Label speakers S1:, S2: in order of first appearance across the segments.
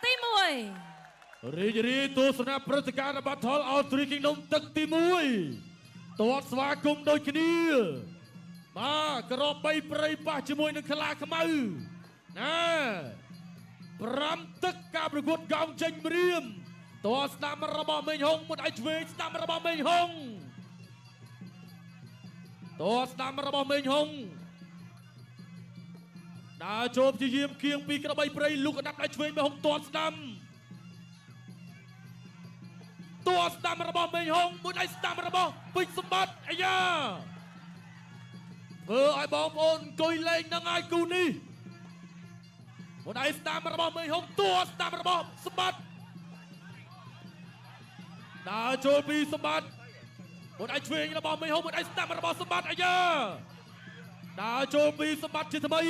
S1: ទី1
S2: រីករាយទស្សនាព្រឹត្តិការណ៍ Battle of Three Kingdom ទឹកទី1តតស្វាគមន៍ដូចគ្នាបាទក្របបីព្រៃប៉ះជាមួយនឹងខ្លាខ្មៅណា5ទឹកការប្រកួតកោងចេញម្រាមតស្ដាំរបស់មេងហុងមុតឲ្យឆ្វេងស្ដាំរបស់មេងហុងតស្ដាំរបស់មេងហុងដើរចូលព្យាយាមគៀងពីក្របីព្រៃលូកកណ្ដាប់ដៃឆ្វេងមេងហុងតស្ដាំ តួស្ដាំរបស់មេងហុងមួយដៃស្ដាំរបស់ពេជ្រសម្បត្តិអាយ៉ាធ្វើឲ្យបងប្អូនអង្គុយលេងនឹងឲ្យគូនេះមួយដៃស្ដាំរបស់មេងហុងតួស្ដាំរបស់សម្បត្តិដើរចូលពីសម្បត្តិមួយដៃឆ្វេងរបស់មេងហុងមួយដៃស្ដាំរបស់សម្បត្តិអាយ៉ាដើរចូលពីសម្បត្តិជាថ្មី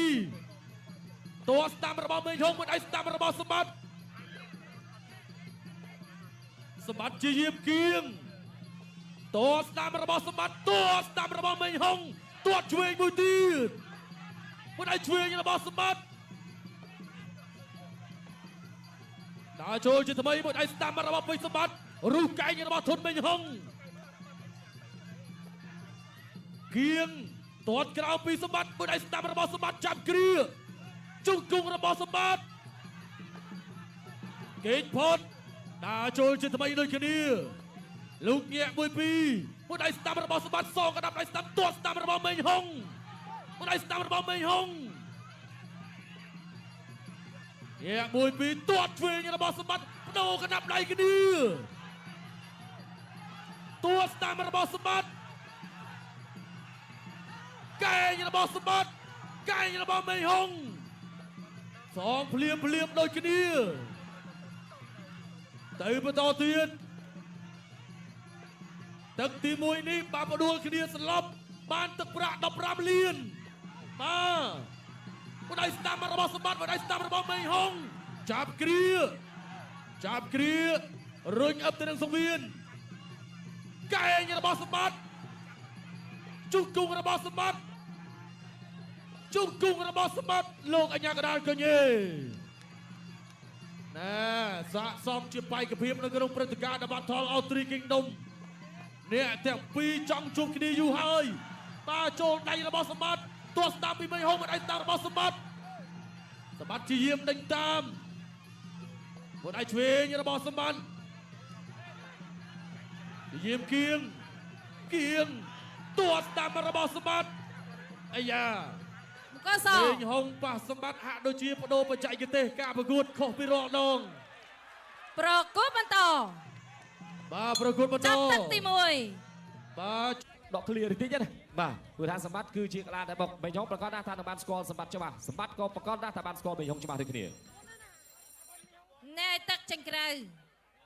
S2: តួស្ដាំរបស់មេងហុងមួយដៃស្ដាំរបស់សម្បត្តិ សម្បត្តិជាយាមគៀងតស្ដាំរបស់សម្បត្តិតស្ដាំរបស់មេងហុងទាត់ឆ្វេងមួយទៀតមួយដៃឆ្វេងរបស់សម្បត្តិដើរចូលជាថ្មីមួយដៃស្ដាំរបស់ពេជ្រសម្បត្តិរុះកែងរបស់ធុនមេងហុងគៀងទាត់ក្រៅពីសម្បត្តិមួយដៃស្ដាំរបស់សម្បត្តិចាប់គ្រាជុងគង់របស់សម្បត្តិកេងផុត ដើរចូលជាថ្មីដូចគ្នាលោកញាក់មួយពីរមួយដៃស្ដាំរបស់សម្បត្តិសងកណ្ដាប់ដៃស្ដាំទាត់ស្ដាំរបស់មេងហុងមួយដៃស្ដាំរបស់មេងហុងញាក់មួយពីរទាត់ឆ្វេងរបស់សម្បត្តិបដូរកណ្ដាប់ដៃគ្នាទាត់ស្ដាំរបស់សម្បត្តិកែងរបស់សម្បត្តិកែងរបស់មេងហុងសងភ្លាមភ្លាមដូចគ្នា ទៅបន្តទៀតទឹកទី1នេះបាទផ្ដួលគ្នាសន្លប់បានទឹកប្រាក់15លានបាទបដៃស្ដាំរបស់សម្បត្តិបដៃស្ដាំរបស់មេងហុងចាប់គ្រាចាប់គ្រារុញអឹបទៅនឹងសង្វៀនកែងរបស់សម្បត្តិជុះគង់របស់សម្បត្តិជុះគង់របស់សម្បត្តិលោកអញ្ញាកដាលកញេ ណែស័កសមជាបេក្ខភាពនៅក្នុងព្រឹត្តិការណ៍ The Battle of Three Kingdom អ្នកទាំងពីរចង់ជួបគ្នាយូរហើយតាចូលដៃរបស់សម្បត្តិទាត់ស្ដាំពីមេហុងមកដៃស្ដាំរបស់សម្បត្តិសម្បត្តិជាយាមដេញតាមមកដៃឆ្វេងរបស់សម្បត្តិជាយាមគៀងគៀងទាត់ស្ដាំរបស់សម្បត្តិអាយ៉ា
S1: មង្គលស
S2: លេងហុងប៉ះសម្បត្តិហាក់ដូចជាបដូរបច្ចេកទេសការប្រកួតខុសពីរាល់ដង
S1: ប្រកួតបន្ត
S2: បាទប្រកួតបន្ត
S1: ចាប់ទឹកទី1
S2: បាទ
S3: ដកឃ្លាតិចណា
S4: បាទ
S3: ព្រោះថាសម្បត្តិគឺជាក្លាដែលបុកមេងហុងប្រកាសណាស់ថានឹងបានស្គាល់សម្បត្តិច្បាស់សម្បត្តិក៏ប្រកាសណាស់ថាបានស្គាល់មេងហុងច្បាស់ដូចគ្នា
S1: ណែទឹកចេញក្រៅ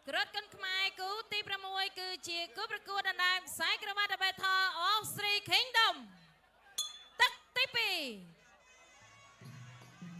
S1: ក្រុតគុនខ្មែរគូទី6គឺជាគូប្រកួតដណ្ដើមខ្សែក្រវ៉ាត់ Battle of Three Kingdom ទឹកទី2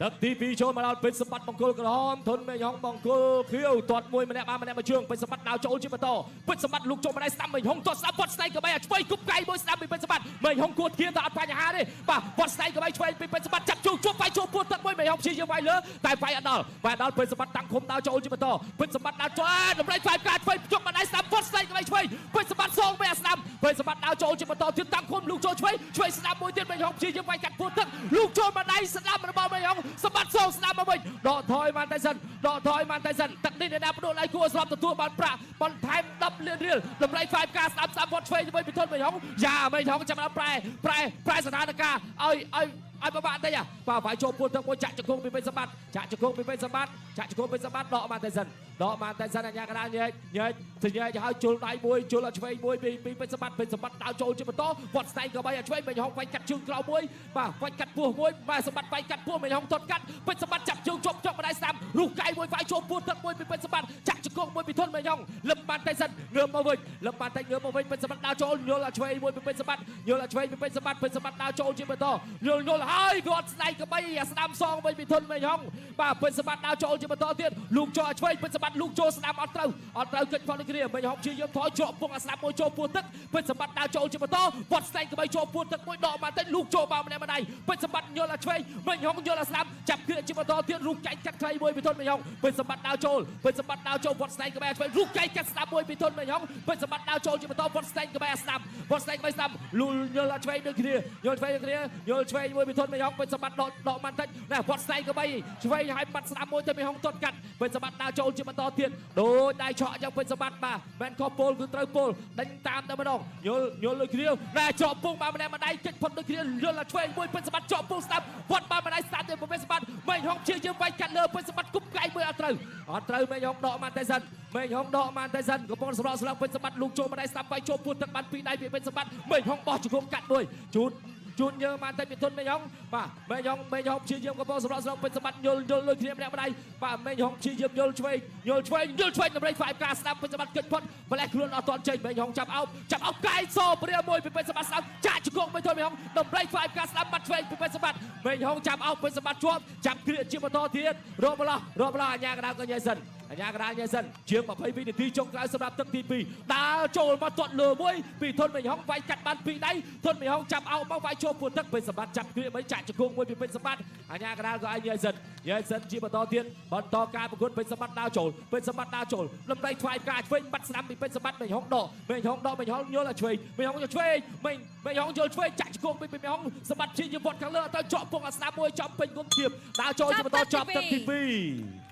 S3: ទឹកទី2ចូលមកដល់ពេជ្រសម្បត្តិបង្គោលក្រហមធុនមេហុងបង្គោលខៀវទាត់មួយម្នាក់បានម្នាក់មួយជើងពេជ្រសម្បត្តិដើរចូលជាបន្តពេជ្រសម្បត្តិលូកចូលម្ដាយស្ដាំមេហុងទាត់ស្ដាំវត្តស្នៃកបីអាឆ្វេងគប់កៃមួយស្ដាំពីពេជ្រសម្បត្តិមេហុងគួតធៀថាអត់បញ្ហាទេបាទវត្តស្នៃកបីឆ្វេងពីពេជ្រសម្បត្តិចាប់ជើងជួបវាយចូលពួតទឹកមួយមេហុងព្យាយាមវាយលើតែវាយអត់ដល់វាយអត់ដល់ពេជ្រសម្បត្តិតាំងឃុំដើរចូលជាបន្តពេជ្រសម្បត្តិដើរចូលតម្លៃផ្កាឆ្វេងជុកម្ដាយស្ដាំវត្តស្នៃកបីឆ្វេងពេជ្រសម្បត្តិសងវិញអាស្ដាំពេជ្រសម្បត្តិដើរចូលជាបន្តទៀតតាំងឃុំលូកចូលឆ្វេងឆ្វេងស្ដាំមួយទៀតមេហុងព្យាយាមវាយកាត់ពួតទឹកលូកចូលម្ដាយស្ដាំរបស់មេហុងសម្បត្តិសងស្ដាំមកវិញដកថយបានតែសិនដកថយបានតែសិនទឹកនេះអ្នកណាផ្ដួលដៃគួរស្រាប់ទទួលបានប្រាក់បន្ថែម10លានរៀលតម្លៃផ្កាស្ដាំស្ដាំវត្តឆ្វេងវិញពីធនមេហុងយ៉ាមេហុងចាំដល់ប្រែប្រែប្រែស្ថានភាពឲ្យឲ្យឲ្យប្របាក់តិចបាទវាយចូលពួតទឹកមួយចាក់ជង្គង់ពីពេជ្រសម្បត្តិចាក់ជង្គង់ពីពេជ្រសម្បត្តិចាក់ជង្គង់ពេជ្រសម្បត្តិដកបានតែសិនដកបានតែសិនអញ្ញាកដាញែកញែកទៅញែកឲ្យជុលដៃមួយជុលឲ្យឆ្វេងមួយពីពីពេជ្រសម្បត្តិពេជ្រសម្បត្តិដើរចូលជាបន្តវត្តស្ដែងក៏បីឲ្យឆ្វេងមេហុងវាយកាត់ជើងក្រោមមួយបាទវាយកាត់ពោះមួយបាទសម្បត្តិវាយកាត់ពោះមេហុងទាត់កាត់ពេជ្រសម្បត្តិចាប់ជើងជាប់ជាប់ម្ដាយស្ដាំរុះកៃមួយវាយចូលពួតទឹកមួយពីពេជ្រសម្បត្តិចាក់ជង្គ ង្គង់មួយពីធុនមេហុងលឹមបានតែសិនងើបមកវិញលឹមបានតែងើបមកវិញពេជ្រសម្បត្តិដើរចូលញល់ឲ្យឆ្វេងមួយពីពេជ្រសម្បត្តិញល់ឲ្យឆ្វេងពីពេជ្រសម្បត្តិពេជ្រសម្បត្តិដើរចូលជាបន្តញល់ញល់ហើយវាត់ស្នែងក្បីអាស្ដាំសងវិញពីធុនមេហុងបាទពេជ្រសម្បត្តិដើរចូលជាបន្តទៀតលូកចូលឲ្យឆ្វេងពេជ្រសម្បត្តិលូកចូលស្ដាំអត់ត្រូវអត់ត្រូវកិច្ចផងនេះគ្នាមេហុងព្យាយាមថយជាប់ពងអាស្ដាំមួយចូលពោះទឹកពេជ្រសម្បត្តិដើរចូលជាបន្តវត្តស្នែងក្បីចូលពោះទឹកមួយដកមកតិចលូកចូលមកម្នាក់ម្ដាយពេជ្រសម្បត្តិញល់ឲ្យឆ្វេងមេហុងញល់ឲ្យស្ដាំចាប់គ្រាជាបន្តទៀតរូបកែងកាត់ខ្លីមួយពីធុនមេហុងពេជ្រសម្បត្តិដើរចូលពេជ្រសម្បត្តិដើរចូលវត្តស្នែងក្បីឲ្យឆ្វេងរូបកែងកាត់ស្ដាំមួយពីធុនមេហុងពេជ្រសម្បត្តិដើរចូលជាបន្តវត្តស្នែងក្បីឲ្យស្ដាំវត្តស្នែងក្បីស្ដាំលូលញល់ឲ្យឆ្វេងដូចគ្នាញល់ឆ្វេងដូចគ្នាញល់ឆ្វេងមួយពីធុនមេហុងពេជ្រសម្បត្តិដកដកមកតិចណែវត្តស្នែងក្បីឆ្វេងឲ្យបាត់ស្ដាំមួយទៅមេហុងទាត់កាត់ពេជ្រសម្បត្តិដើរចូលជាបន្តទៀតដូចដៃឆក់យ៉ាងពេជ្រសម្បត្តិបាទមិនខុសពលគឺត្រូវពលដេញតាមតែម្ដងញល់ញល់ដូចគ្នាណែជាប់ពងបានម្នាក់ម្ដាយកិច្ចផុតដូចគ្នាញល់ឲ្យឆ្វេងមួយពេជ្រសម្បត្តិជាប់ពងស្ដាំវត្តបានម្ដាយស្ដាំទៀតពេជ្រសម្បត្តិមេហុងព្យាយាមវាយកាត់លើពេជ្រសម្បត្តិគប់កែងមួយអត់ត្រូវអត់ត្រូវមេហុងដកមកតែសិនមេហុងដកមកតែសិនកំពុងសម្រក់ស្លឹកពេជ្រសម្បត្តិលូកចូលម្ដាយស្ដាំវាយចូលពោះទឹកបានពីរដៃពីពេជ្រសម្បត្តិមេហុងបោះជង្គង់កាត់មួយជូតជូនយើបានតែពីធុនមេហុងបាទមេហុងមេហុងព្យាយាមកំពុងសម្រក់ស្លឹកពេជ្រសម្បត្តិញល់ញល់ដូចគ្នាម្នាក់ម្ដាយបាទមេហុងព្យាយាមញល់ឆ្វេងញល់ឆ្វេងញល់ឆ្វេងដើម្បីផ្កាស្ដាំពេជ្រសម្បត្តិកិច្ចផុតម្លេះខ្លួនអត់ទាន់ចេញមេហុងចាប់អោបចាប់អោបកែងសព្រាមួយពីពេជ្រសម្បត្តិស្ដាំចាក់ជង្គង់មេធុនមេហុងដើម្បីផ្កាស្ដាំបាត់ឆ្វេងពីពេជ្រសម្បត្តិមេហុងចាប់អោបពេជ្រសម្បត្តិជាប់ចាប់គ្រាជាបន្តទៀតរកម្លោះរកម្លោះអញ្ញាកដាក៏ញ៉ៃសិនអញ្ញាកដាញ៉ៃសិនជាង20វិនាទីចុងក្រោយសម្រាប់ទឹកទី2ដើរចូលមកទាត់លើមួយពីធុនមេហុងវាយកាត់បានពីរដៃធុនមេហុងចាប់អោបមកវាយចូលពោះទឹកពេជ្រសម្បត្តិចាប់គ្រាមិនចាក់ជង្គង់មួយពីពេជ្រសម្បត្តិអញ្ញាកដាក៏ឲ្យញ៉ៃសិនញ៉ៃសិនជាបន្តទៀតបន្តការប្រកួតពេជ្រសម្បត្តិដើរចូលពេជ្រសម្បត្តិដើរចូលលំដៃថ្វាយផ្កាឆ្វេងបាត់ស្ដាំពីពេជ្រសម្បត្តិមេហុងដកមេហុងដកមេហុងញល់ឲ្យឆ្វេងមេហុងយល់ឆ្វេងមេមេហុងយល់ឆ្វេងចាក់ជង្គង់ពីមេហុងសម្បត្តិជាយវត្តខាងលើទៅជាប់ពងអាស្ដាំមួយចំពេញគុំធៀបដើរចូលជាបន្តចប់ទឹកទី2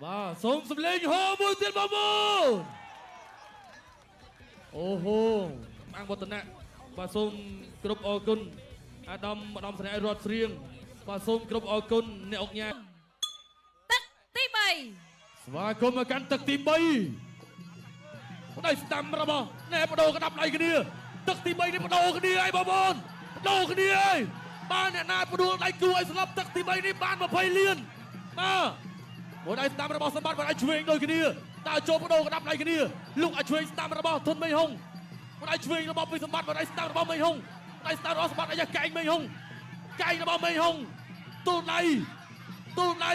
S2: បាទសូមសម្លេងហោមួយទៀតបងប្អូនអូហូអង្គវឌ្ឍនៈបាទសូមគ្រប់អរគុណអាដាមម្ដងស្នេហ៍រត់ស្រៀងបាទសូមគ្រប់អរគុណអ្នកអុកញ៉ា
S1: ទឹកទី3
S2: ស្វាគមន៍មកកាន់ទឹកទី3ដៃស្ដាំរបស់ណែបដូរក្តាប់ដៃគ្នាទឹកទី3នេះបដូរគ្នាហើយបងប្អូនបដូរគ្នាហើយបានអ្នកណាផ្ដួលដៃគូឲ្យស្លាប់ទឹកទី3នេះបាន20លានបាទមួយដៃស្ដាំរបស់សម្បត្តិមួយដៃឆ្វេងដូចគ្នាតើចូលបដូរក្តាប់ដៃគ្នាលោកឲ្យឆ្វេងស្ដាំរបស់ធុនមេហុងមួយដៃឆ្វេងរបស់ពីសម្បត្តិមួយដៃស្ដាំរបស់មេហុងដៃស្ដាំរបស់សម្បត្តិអាយ៉ាកែងមេហុងកែងរបស់មេហុងទូលដៃទូលដៃ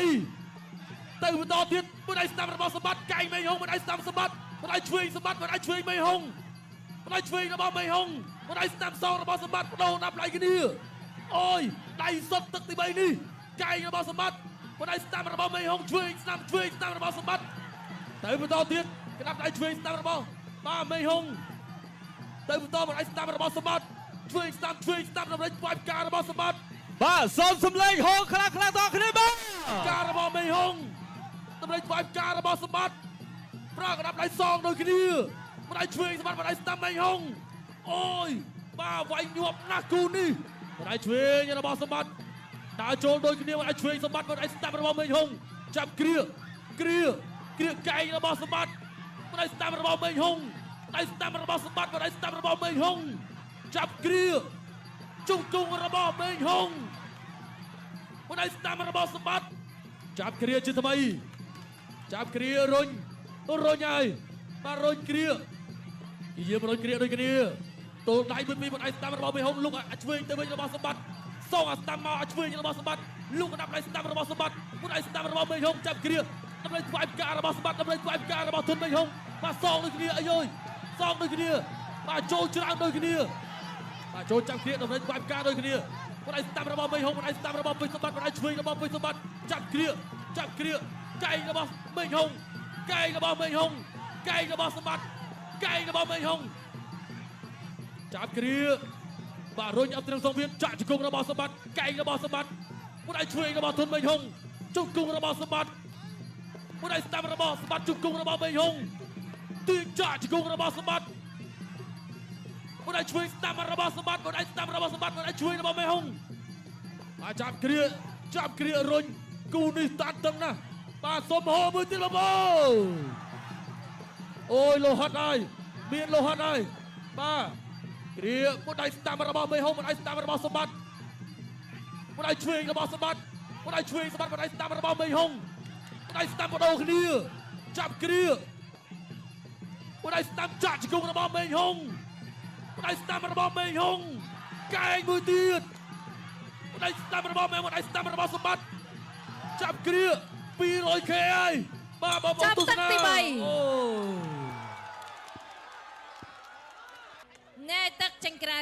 S2: ទៅបន្តទៀតមួយដៃស្ដាំរបស់សម្បត្តិកែងមេហុងមួយដៃស្ដាំសម្បត្តិមួយដៃឆ្វេងសម្បត្តិមួយដៃឆ្វេងមេហុងមួយដៃឆ្វេងរបស់មេហុងមួយដៃស្ដាំសងរបស់សម្បត្តិបដូរណាប់ដៃគ្នាអូយដៃសុតទឹកទី3នេះកែងរបស់សម្បត្តិមួយដៃស្ដាំរបស់មេហុងឆ្វេងស្ដាំឆ្វេងស្ដាំរបស់សម្បត្តិទៅបន្តទៀតក្តាប់ដៃឆ្វេងស្ដាំរបស់បាទមេហុងទៅបន្តមួយដៃស្ដាំរបស់សម្បត្តិឆ្វេងស្ដាំឆ្វេងស្ដាំដើម្បីស្វាយផ្ការបស់សម្បត្តិ
S4: បាទសូមសម្លេងហោខ្លាំងខ្លាំងដល់គ្នាបាទ
S2: ការរបស់មេហុងដើម្បីស្វាយផ្ការបស់សម្បត្តិប្រើក្តាប់ដៃសងដូចគ្នាម្ដាយឆ្វេងសម្បត្តិម្ដាយស្ដាំមេហុងអូយបាទវាយញាប់ណាស់គូនេះម្ដាយឆ្វេងរបស់សម្បត្តិដើរចូលដូចគ្នាម្ដាយឆ្វេងសម្បត្តិម្ដាយស្ដាំរបស់មេហុងចាប់គ្រាគ្រាគ្រាកែងរបស់សម្បត្តិម្ដាយស្ដាំរបស់មេហុងម្ដាយស្ដាំរបស់សម្បត្តិម្ដាយស្ដាំរបស់មេហុងចាប់គ្រាជង្គង់របស់មេហុងម្ដាយស្ដាំរបស់សម្បត្តិ ចាប់គ្រាជាថ្មីចាប់គ្រារុញរុញហើយបាទរុញគ្រាគេយាមរុញគ្រាដូចគ្នាទល់ដៃមួយពីរដៃស្ដាំរបស់មេហុងលុកអាឆ្វេងទៅវិញរបស់សម្បត្តិសងអាស្ដាំមកអាឆ្វេងរបស់សម្បត្តិលុកកណ្ដាប់ដៃស្ដាំរបស់សម្បត្តិមួយដៃស្ដាំរបស់មេហុងចាប់គ្រាដើម្បីស្វាយផ្ការបស់សម្បត្តិដើម្បីស្វាយផ្ការបស់ធុនមេហុងបាទសងដូចគ្នាអាយយសងដូចគ្នាបាទចូលច្រើនដូចគ្នា បាទចូលចាប់គ្រាដើម្បីបាច់ផ្កាដូចគ្នាម្ដាយស្ដាំរបស់មេហុងម្ដាយស្ដាំរបស់ពេជ្រសម្បត្តិម្ដាយឆ្វេងរបស់ពេជ្រសម្បត្តិចាប់គ្រាចាប់គ្រាកែងរបស់មេហុងកែងរបស់មេហុងកែងរបស់សម្បត្តិកែងរបស់មេហុងចាប់គ្រាបាទរុញអត់ត្រឹមសងវៀនចាក់ជង្គង់របស់សម្បត្តិកែងរបស់សម្បត្តិម្ដាយឆ្វេងរបស់ធុនមេហុងជង្គង់របស់សម្បត្តិម្ដាយស្ដាំរបស់សម្បត្តិជង្គង់របស់មេហុងទាញចាក់ជង្គង់របស់សម្បត្តិ ម្ដាយឆ្វេងស្ដាំរបស់សម្បត្តិម្ដាយស្ដាំរបស់សម្បត្តិម្ដាយឆ្វេងរបស់មេហុងបាទចាប់គ្រាចាប់គ្រារុញគូនេះតាន់តឹងណាស់បាទសុំហោមួយទៀតបងប្អូនអូយលោហិតហើយមានលោហិតហើយបាទគ្រាម្ដាយស្ដាំរបស់មេហុងម្ដាយស្ដាំរបស់សម្បត្តិម្ដាយឆ្វេងរបស់សម្បត្តិម្ដាយឆ្វេងសម្បត្តិម្ដាយស្ដាំរបស់មេហុងម្ដាយស្ដាំបដូរគ្នា ចាប់គ្រាមួយដៃស្ដាំចាក់ជង្គង់របស់មេងហុងមួយដៃស្ដាំរបស់មេងហុងកែងមួយទៀតមួយដៃស្ដាំរបស់មេងមួយដៃស្ដាំរបស់សម្បត្តិចាប់គ្រា 200K ហើយបាទបងប្អូន
S1: ចាប់
S2: ទស្សនា
S1: ទឹកទីបី
S2: អូ
S1: ណែទឹកចេញក្រៅ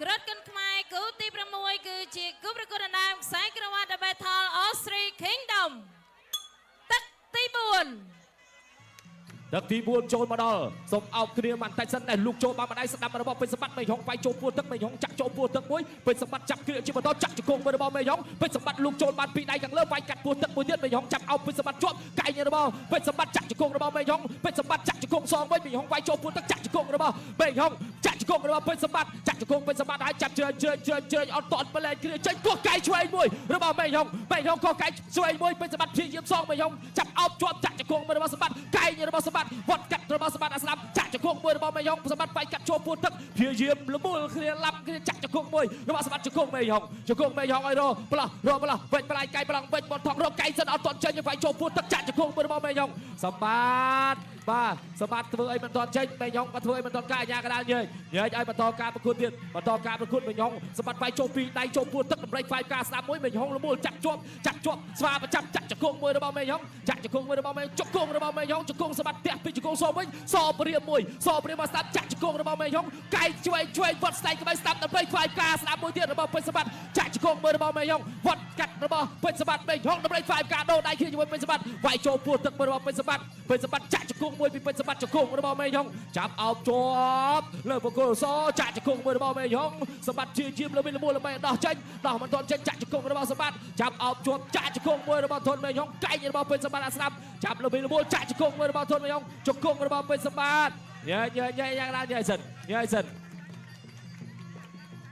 S1: ក្រុតគុនខ្មែរគូទី6គឺជាគូប្រកួតដណ្ដើមខ្សែក្រវ៉ាត់ The Battle of Three Kingdom ទឹកទី4
S3: ទឹកទី4ចូលមកដល់សូមអោបគ្នាបន្តិចសិនដែលលោកចូលបានម្ដាយស្ដាប់របស់ពេជ្រសម្បត្តិមេហុងវាយចូលពោះទឹកមេហុងចាក់ចូលពោះទឹកមួយពេជ្រសម្បត្តិចាប់គ្រាជាបន្តចាក់ជង្គង់មួយរបស់មេហុងពេជ្រសម្បត្តិលោកចូលបានពីរដៃខាងលើវាយកាត់ពោះទឹកមួយទៀតមេហុងចាប់អោបពេជ្រសម្បត្តិជាប់កែងរបស់ពេជ្រសម្បត្តិចាក់ជង្គង់របស់មេហុងពេជ្រសម្បត្តិចាក់ជង្គង់សងវិញមេហុងវាយចូលពោះទឹកចាក់ជង្គង់របស់មេហុងចាក់ជង្គង់របស់ពេជ្រសម្បត្តិចាក់ជង្គង់ពេជ្រសម្បត្តិហើយចាប់ជ្រើជ្រើជ្រើជ្រើអត់តន់ប្លែកគ្នាចេញគោះកែងឆ្វេងមួយរបស់មេហុងមេហុងគោះកែងឆ្វេងមួយពេជ្រសម្បត្តិព្យាយាមសងមេហុងចាប់អោបជាប់ចាក់ជង្គង់មួយរបស់សម្បត្តិកែងរបស់សម្បត្តិវត្តកាត់របស់សម្បត្តិអាស្ដាប់ចាក់ជង្គង់មួយរបស់មេហុងសម្បត្តិវាយកាត់ចូលពោះទឹកព្យាយាមលមូលគ្នាឡាំគ្នាចាក់ជង្គង់មួយរបស់សម្បត្តិជង្គង់មេហុងជង្គង់មេហុងឲ្យរផ្លោះរផ្លោះវិញប្លាយកែប្លង់វិញបត់ថងរកកែងសិនអត់តន់ចេញវាយចូលពោះទឹកចាក់ជង្គង់មួយរបស់មេហុងសម្បត្តិបាទសម្បត្តិធ្វើអីមិនតន់ចេញមេហុងក៏ធ្វើអីមិនតន់កាអាញាកដាលញែកញែកឲ្យបន្តការប្រកួតទៀតបន្តការប្រកួតមេហុងសម្បត្តិវាយចូលពីរដៃចូលពោះទឹកតម្រេចវាយការស្ដាប់មួយមេហុងលមូលចាក់ជាប់ចាក់ជាប់ស្វាប្រចាំចាក់ជង្គង់មួយរបស់មេហុងចាក់ជង្គង់មួយរបស់មេជង្គង់របស់មេហុងជង្គង់សម្បត្តិផ្ទះពីជង្គង់សវិញសព្រាមមួយសព្រាមមកស្ដាប់ចាក់ជង្គង់របស់មេហុងកែងឆ្វេងឆ្វេងវត្តស្ដែងក្បែរស្ដាប់ដើម្បីខ្វាយការស្ដាប់មួយទៀតរបស់ពេជ្រសម្បត្តិចាក់ជង្គង់មួយរបស់មេហុងវត្តកាត់របស់ពេជ្រសម្បត្តិមេហុងដើម្បីខ្វាយការដូរដៃគ្នាជាមួយពេជ្រសម្បត្តិវាយចូលពោះទឹកមួយរបស់ពេជ្រសម្បត្តិពេជ្រសម្បត្តិចាក់ជង្គង់មួយពីពេជ្រសម្បត្តិជង្គង់របស់មេហុងចាប់អោបជាប់លើបង្គោលសចាក់ជង្គង់មួយរបស់មេហុងសម្បត្តិជាជាមលើមីលមួលដើម្បីដោះចេញដោះមិនទាន់ចេញចាក់ជង្គង់របស់សម្បត្តិចាប់អោបជាប់ចាក់ជង្គង់មួយរបស់ធនមេហុងកែងរបស់ពេជ្រសម្បត្តិអាស្ដាប់ចាប់លើមីលមួលចាក់ជង្គង់មួយរបស់ធនមេហុងជង្គង់របស់ពេជ្រសម្បត្តិញ៉ែញ៉ែញ៉ែយ៉ាងណាញ៉ែសិនញ៉ែសិន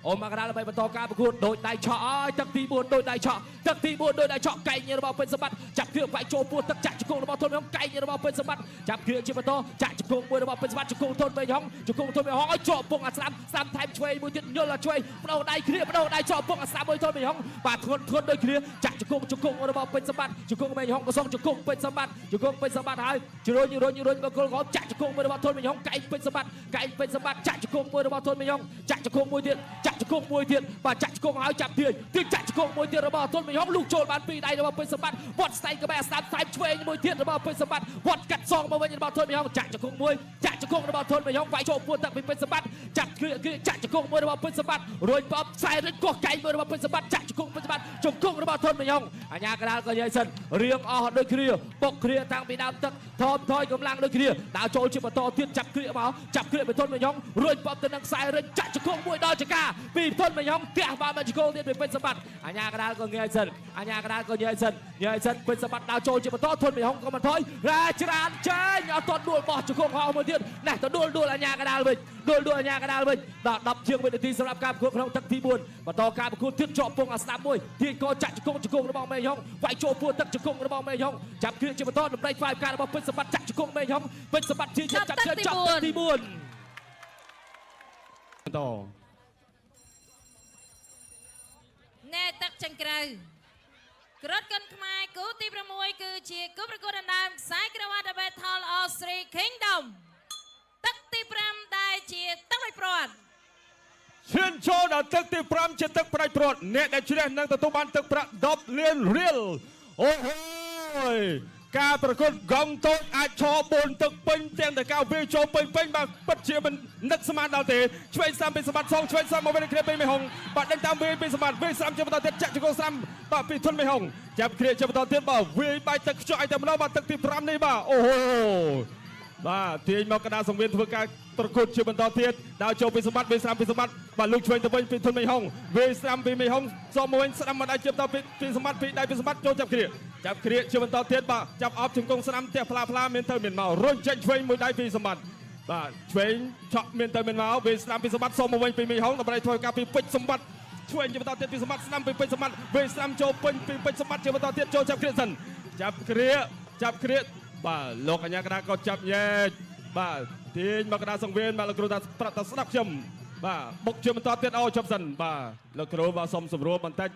S3: អូមកកណ្ដាលដើម្បីបន្តការប្រកួតដោយដៃឆក់អើយទឹកទី4ដោយដៃឆក់ទឹកទី4ដោយដៃឆក់កែងរបស់ពេជ្រសម្បត្តិចាប់គ្រឿងវាយចូលពោះទឹកចាក់ជង្គង់របស់ធនមេហុងកែងរបស់ពេជ្រសម្បត្តិចាប់គ្រឿងជាបន្តចាក់ជង្គង់មួយរបស់ពេជ្រសម្បត្តិជង្គង់ធនមេហុងជង្គង់ធនមេហុងឲ្យជាប់ពងអាស្ដាំស្ដាំថែមឆ្វេងមួយទៀតញល់ឲ្យឆ្វេងបដោដៃគ្នាបដោដៃជាប់ពងអាស្ដាំមួយធនមេហុងបាទធ្ងន់ធ្ងន់ដូចគ្នាចាក់ជង្គង់ជង្គង់របស់ពេជ្រសម្បត្តិជង្គង់មេហុងក៏សងជង្គង់ពេជ្រសម្បត្តិជង្គង់ពេជ្រសម្បត្តិហើយជ្រុញរុញរុញបង្គោលក្រោមចាក់ជង្គង់មួយរបស់ធនមេហុងកែងពេជ្រសម្បត្តិកែងពេជ្រសម្បត្តិចាក់ជង្គង់មួយរបស់ធនមេហុងចាក់ជង្គង់មួយទៀតចាក់ជង្គង់មួយទៀតបាទចាក់ជង្គង់ហើយចាប់ទាញទាញចាក់ជង្គង់មួយទៀតរបស់ធនមេហុងលូកចូលបានពីរដៃរបស់ពេជ្រសម្បត្តិវត្តស្ដែងក្បែរស្ដាំថែមឆ្វេងមួយទៀតរបស់ពេជ្រសម្បត្តិវត្តកាត់សងមកវិញរបស់ធនមេហុងចាក់ជង្គង់មួយចាក់ជង្គង់របស់ធនមេហុងវាយចូលពួនទឹកពីពេជ្រសម្បត្តិចាប់គ្រាគ្រាចាក់ជង្គង់មួយរបស់ពេជ្រសម្បត្តិរួចបបខ្សែរិចកោះកែងមួយរបស់ពេជ្រសម្បត្តិចាក់ជង្គង់ពេជ្រសម្បត្តិជង្គង់របស់ធនមេហុងអាញាកដាលក៏និយាយសិនរៀងអស់ដូចគ្នាបុកគ្នាតាំងពីដើមទឹកថមថយកម្លាំងដូចគ្នាដើរចូលជាបន្តទៀតចាប់គ្រាមកចាប់គ្រាពីធនមេហុងរួចបបទៅនឹងខ្សែរិចចាក់ជង្គង់មួយដល់ចកាពីធនមេហុងទះបានមកជង្គង់ទៀតពីពេជ្រសម្បត្តិអាញាកដាលក៏ងាយសិនអាញាកដាលក៏និយាយសិននិយាយសិនពេជ្រសម្បត្តិដើរចូលជាបន្តធនមេហុងក៏មិនថយរ៉ាច្រានចេញអត់ទាន់ដួលបោះជង្គង់ហោមួយទៀតណែទៅដួលដួលអាញាកដាលវិញដួលដួលអាញាកដាលវិញដល់10ជាងវិនាទីសម្រាប់ការប្រកួតក្នុងទឹកទី4បន្តការប្រកួតទៀតជាប់ពងអាស្ដាប់មួយទាញកចាក់ជង្គង់ជង្គង់របស់មេហុងវាយចូលពួរទឹកជង្គង់របស់មេហុងចាប់គ្រាជាបន្តតម្រៃផ្កាយការរបស់ពេជ្រសម្បត្តិចាក់ជង្គង់មេហុងពេជ្រសម្បត្តិជាចាប់ចាប់ចាប់ទឹកទី4
S4: បន្ត
S1: ណែទឹកចេញក្រៅក្រុតគុនខ្មែរគូទី6គឺជាគូប្រកួតដណ្ដើមខ្សែក្រវ៉ាត់ The Battle of Three Kingdom ទឹកទី5ដែលជាទឹកលុយព្រាត់
S4: ឈានចូលដល់ទឹកទី5ជាទឹកផ្ដាច់ព្រាត់អ្នកដែលឈ្នះនឹងទទួលបានទឹកប្រាក់10លានរៀលអូហូយការប្រកួតកងតូចអាចឈរ4ទឹកពេញទាំងតែការវាយចូលពេញពេញបាទពិតជាមិននឹកស្មានដល់ទេឆ្វេងស្ដាំពីសម្បត្តិសងឆ្វេងស្ដាំមកវិញគ្នាពីមេហុងបាទដេញតាមវាយពីសម្បត្តិវាយស្ដាំជាបន្តទៀតចាក់ជង្គង់ស្ដាំបាទពីធុនមេហុងចាប់គ្នាជាបន្តទៀតបាទវាយបាយទឹកខ្ចក់ឲ្យតែម្ដងបាទទឹកទី5នេះបាទអូហូបាទទាញមកកណ្ដាលសង្វៀនធ្វើការប្រកួតជាបន្តទៀតដើរចូលពីសម្បត្តិវាយស្រាំពីសម្បត្តិបាទលោកឆ្វេងទៅវិញពីធុនមេហុងវាយស្រាំពីមេហុងសមមកវិញស្ដាំមកដៃជាបន្តពីសម្បត្តិពីដៃពីសម្បត្តិចូលចាប់គ្រាចាប់គ្រាជាបន្តទៀតបាទចាប់អបជង្គង់ស្ដាំផ្ទះផ្លាផ្លាមានទៅមានមករុញចេញឆ្វេងមួយដៃពីសម្បត្តិបាទឆ្វេងឆក់មានទៅមានមកវាយស្ដាំពីសម្បត្តិសមមកវិញពីមេហុងដើម្បីធ្វើការពីពេជ្រសម្បត្តិឆ្វេងជាបន្តទៀតពីសម្បត្តិស្ដាំពីពេជ្រសម្បត្តិវាយស្ដាំចូលពេញពីពេជ្រសម្បត្តិជាបន្តទៀតចូលចាប់គ្រាសិនចាប់គ្រាចាប់គ្រាបាទលោកអញ្ញាកណ្ដាលក៏ចាប់ញែកបាទទាញមកកណ្ដាលសង្វៀនបាទលោកគ្រូថាប្រាប់ថាស្ដាប់ខ្ញុំបាទបុកជាបន្តទៀតអូចាប់សិនបាទលោកគ្រូបាទសុំសម្រួលបន្តិច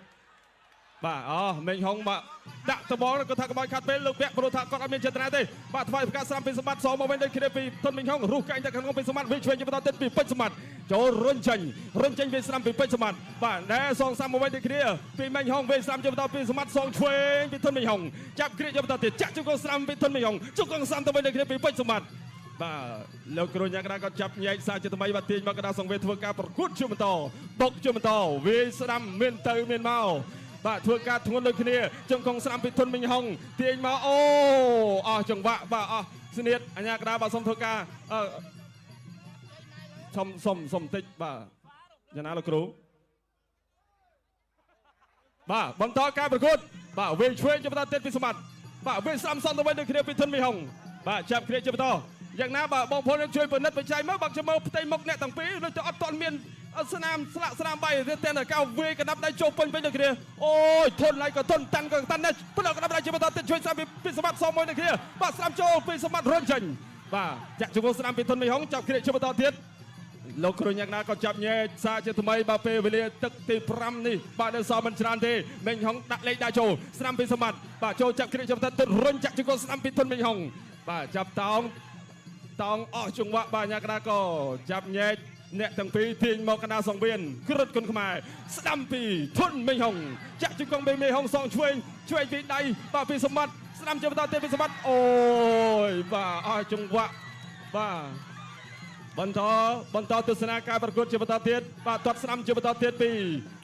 S4: បាទអូមេងហុងបាទដាក់ដបងគាត់ថាកុំឲ្យខាត់ពេលលោកវគ្គព្រោះថាគាត់អត់មានចេតនាទេបាទថ្វាយផ្កាស្រាំពីសម្បត្តិសងមកវិញដូចគ្នាពីធុនមេងហុងរុះកែងទៅខាងក្នុងពីសម្បត្តិវិញឆ្វេងជាបន្តទៀតពីពេជ្រសម្បត្តិចូលរុញចេញរុញចេញវិញស្រាំពីពេជ្រសម្បត្តិបាទណែសងសាំមកវិញដូចគ្នាពីមេងហុងវិញស្រាំជាបន្តពីសម្បត្តិសងឆ្វេងពីធុនមេងហុងចាប់គ្រាជាបន្តទៀតចាក់ជង្គង់ស្រាំពីធុនមេងហុងជង្គង់ស្រាំទៅវិញដូចគ្នាពីពេជ្រសម្បត្តិបាទលោកគ្រូញ៉ាកដាក៏ចាប់ញែកសាជាថ្មីបាទទាញមកកដាសង្វេធ្វើការប្រកួតជាបន្តបុកជាបន្តវាយស្ដាំមានទៅមានមកបាទធ្វើការធ្ងន់ដូចគ្នាជង្គង់ស្រាំពីធុនមីងហុងទាញមកអូអស់ចង្វាក់បាទអស់ស្នៀតអញ្ញាកដាបាទសូមធ្វើការអឺសុំសុំសុំបន្តិចបាទយ៉ាងណាលោកគ្រូបាទបន្តការប្រកួតបាទវាយឆ្វេងជាបន្តទៀតពីសម្បត្តិបាទវាយស្រាំសងទៅវិញដូចគ្នាពីធុនមីហុងបាទចាប់គ្នាជាបន្តយ៉ាងណាបាទបងប្អូនជួយពិនិត្យបច្ច័យមើលបាទខ្ញុំមើលផ្ទៃមុខអ្នកទាំងពីរដូចទៅអត់ទាន់មានស្នាមស្លាកស្នាមបាយទេតែការវាយកណ្ដាប់ដៃចូលពេញពេញដូចគ្នាអូយធន់ឡៃក៏ធន់តាន់ក៏តាន់ដែរផ្ដោកណ្ដាប់ដៃជាបន្តទៀតជួយស្រាំពីសម្បត្តិសមួយដូចគ្នាបាទស្រាំចូលពីសម្បត្តិរុញចេញបាទចាក់ជង្គង់ស្រាំពីធុនមីហុងចាប់គ្នាជាបន្តទៀតលោកគ្រូញ៉ាក់ណាក៏ចាប់ញែកសាជាថ្មីបាទពេលវេលាទឹកទី5នេះបាទនៅសល់មិនច្រើនទេមេងហុងដាក់លេខដាក់ចូលស្រាំពីសម្បត្តិបាទចូលចាប់គ្រាជាបន្តទៀតរុញចាក់ជង្គង់ស្រាំពីធុនមេងហុងបាទចាប់តោងតោងអស់ចង្វាក់បាទញ៉ាក់ណាក៏ចាប់ញែកអ្នកទាំងពីរទាញមកកណ្ដាលសង្វៀនក្រុតគុនខ្មែរស្ដាំពីធុនមេងហុងចាក់ជង្គង់មេងហុងសងឆ្វេងឆ្វេងពីដៃបាទពីសម្បត្តិស្ដាំជាបន្តទៀតពីសម្បត្តិអូយបាទអស់ចង្វាក់បាទបន្តបន្តទស្សនាការប្រកួតជាបន្តទៀតបាទទាត់ស្ដាំជាបន្តទៀតពី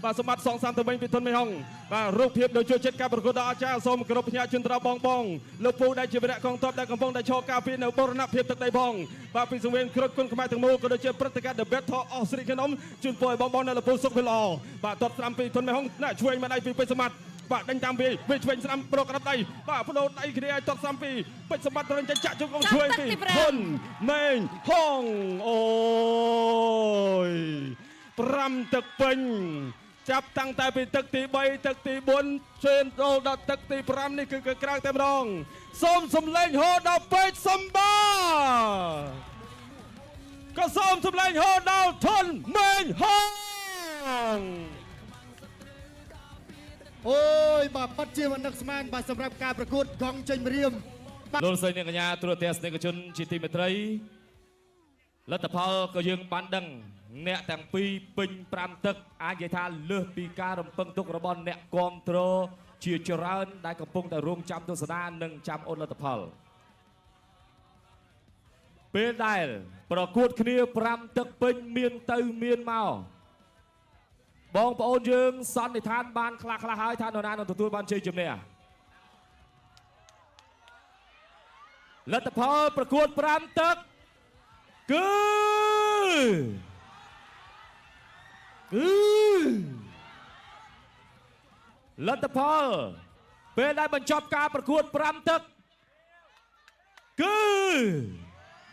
S4: បាទសម្បត្តិសងសាមទៅវិញពីធុនមេហុងបាទរូបភាពដោយជួយចិត្តការប្រកួតដល់អាចារ្យសូមគោរពផ្ញើជូនដល់បងបងលោកពូដែលជាវីរៈកងទ័ពដែលកំពុងតែឈរការពារនៅបូរណភាពទឹកដីផងបាទពីសង្វៀនគ្រុតគុណខ្មែរទាំងមូលក៏ដូចជាព្រឹត្តិការណ៍ The Battle of ស្រីខនំជូនពរឲ្យបងបងនៅលពូសុខវិល្អបាទទាត់ស្ដាំពីធុនមេហុងណាឆ្វេងមកដៃពីពេជ្រសម្បត្តិបាទដេញតាមវាវាឆ្វេងស្ដាំប្រកក្តាប់ដៃបាទបដូរដៃគ្នាឲ្យទាត់ស្ដាំពីពេជ្រសម្បត្តិរញចាក់ជង្គង់ឆ្វេងពីធុនមេងហុងអូយ5ទឹកពេញចាប់តាំងតែពីទឹកទី3ទឹកទី4ជើងចូលដល់ទឹកទី5នេះគឺក្រៅតែម្ដងសូមសំឡេងហោដល់ពេជ្រសម្បត្តិក៏សូមសំឡេងហោដល់ធុនមេងហុង
S5: អូយបាទប៉ាត់ជាមិននឹកស្មានបាទសម្រាប់ការប្រកួតកង់ចេញម្រាម
S3: លោកស្រីអ្នកកញ្ញាទូរទស្សនិកជនជាទីមេត្រីលទ្ធផលក៏យើងបានដឹងអ្នកទាំងពីរពេញ5ទឹកអាចនិយាយថាលើសពីការរំពឹងទុករបស់អ្នកគាំទ្រជាច្រើនដែលកំពុងតែរងចាំទស្សនានិងចាំអូនលទ្ធផលពេលដែលប្រកួតគ្នា5ទឹកពេញមានទៅមានមកបងប្អូនយើងសន្និដ្ឋានបានខ្លះៗហើយថានរណានឹងទទួលបានជ័យជំនះលទ្ធផលប្រកួត5ទឹកគឺគឺលទ្ធផលពេលដែលបញ្ចប់ការប្រកួត5ទឹកគឺ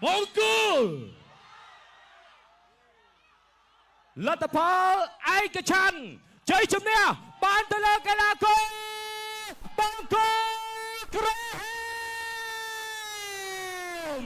S2: មង្គល
S3: លទ្ធផលឯកច្ឆន្ទជ័យជំនះបានទៅលើកីឡាករបង្គោលក្រហម